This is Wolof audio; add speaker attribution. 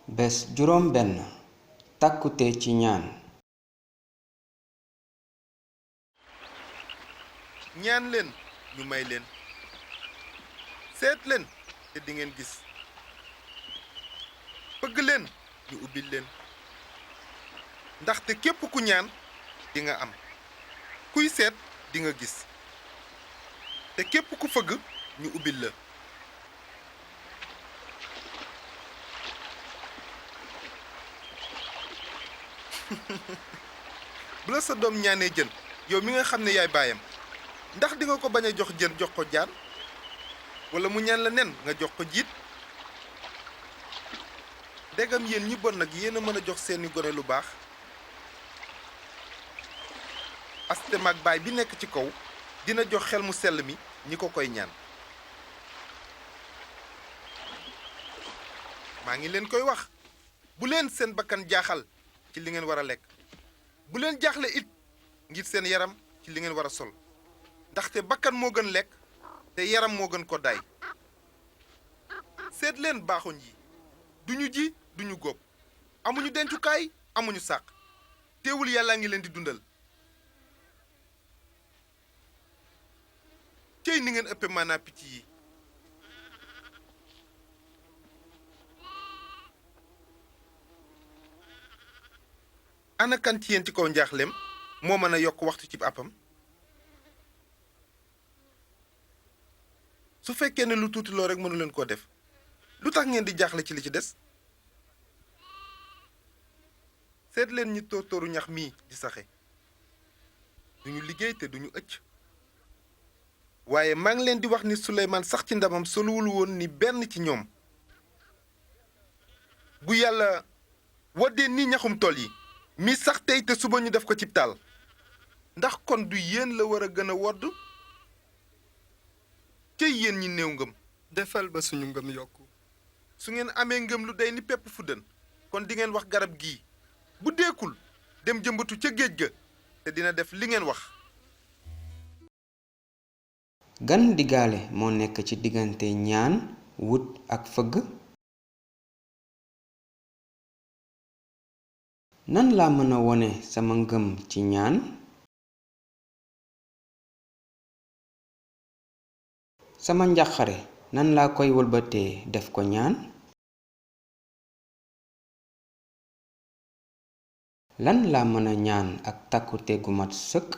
Speaker 1: bés juróom benn takkute ci ñaan.
Speaker 2: ñaan leen ñu may leen, seet leen te di ngeen gis, bëgg leen ñu ubbil leen, ndaxte képp ku ñaan di nga am, kuy seet di nga gis, te képp ku fëgg ñu ubbil la. bu la sa doom ñaanee jën, yow mi nga xam ne yaay baayam, ndax di nga ko bañ a jox jën jox ko jaan, wala mu ñaan la nen nga jox ko jiit? dégam yéen ñi bon nag yéen a mën a jox seeni gone lu baax. aste mag baay bi nekk ci kaw dina jox xel mu sell mi ñi ko koy ñaan. maa ngi leen koy wax, bu leen seen bakkan jaaxal ci li ngeen war a lekk, bu leen jaaxle it ngir seen yaram ci li ngeen war a sol, ndaxte bakkan moo gën lekk te yaram moo gën ko daay. seet leen baaxoñ yi, duñu ji duñu góob, amuñu dencukaay amuñu sàq, teewul yàllaa ngi leen di dundal. cey ni ngeen ëppe maanaa picc yi. ana kan ci yéen ci kaw njaaxlem moo mën a yokk waxtu ci àppam? su fekkee ne lu tuuti loo rek mënu leen koo def, lu tax ngeen di jaaxle ci li ci des? seet leen ñi tóortóoru ñax mii di saxe, duñu liggéey te duñu ëcc, waaye maa ngi leen di wax ni Suleymaan sax ci ndamam soluwul woon ni benn ci ñoom. bu yàlla waddee ni ñaxum tool yi mi sax tey te suba ñu def ko cib taal, ndax kon du yéen la war a gën a wodd? cey yéen ñi néew ngëm.
Speaker 3: defal ba suñu ngëm yokku.
Speaker 2: su ngeen amee ngëm lu day ni pepp fuddën, kon di ngeen wax garab gii bu deekul dem jëmbatu ca géej ga, te dina def li ngeen wax.
Speaker 1: gan digaale moo nekk ci diggante ñaan wut ak fëgg. nan laa mën a wone sama ngëm ci ñaan? sama njàqare nan laa koy wëlbatee def ko ñaan? lan laa mën a ñaan ak takkute gu mat sëkk?